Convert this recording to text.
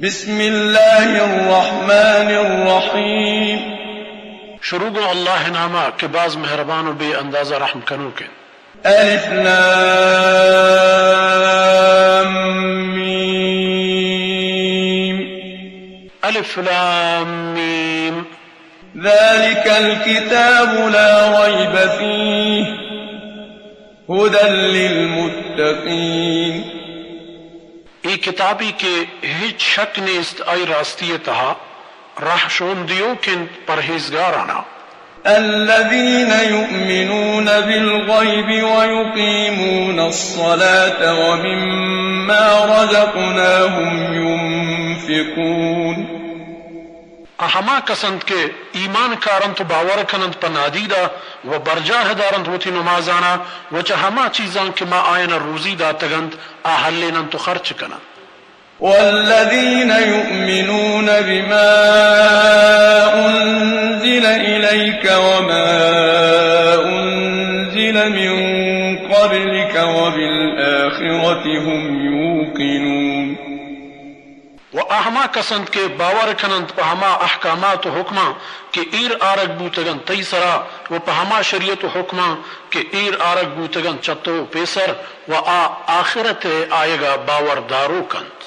بسم الله الرحمن الرحيم. شروع گوں اللہ ءِ نام ءَ کہ باز مہربان و بے اندازہ رحم کنوک انت۔ ألف لام ميم. الف لام میم۔ ذلك الكتاب لا ريب فيه هدى للمتقين. اے کتابے کہ ہچ شک نیست آئی راستی ءِ تہا، راہشون دیوک انت پرہیزگاراں ءَ۔ الذين يؤمنون بالغيب ويقيمون الصلاة ومما رزقناهم ينفقون. آ ہما کس انت کہ ایمان کارنت و باور کننت پہ نادیدا و برجاہ دارنت وتی نمازانا و چہ ہما چیزاں کہ ما آیانا روزی داتگ انت، آ ہلیننت و خرچ کننت۔ والذين يؤمنون بما أنزل إليك وما أنزل من قبلك وبالآخرة هم يوقنون. و آ ہما کس انت کہ باور کننت پہ ہما احکامات و حکماں کہ ایر آرگ بوتگ انت تئی سرا و پہ ہما شریعت و حکماں کہ ایر آرگ بوتگ انت چہ تو پیسر و آ آخرت ءِ آیگا باور داروک انت۔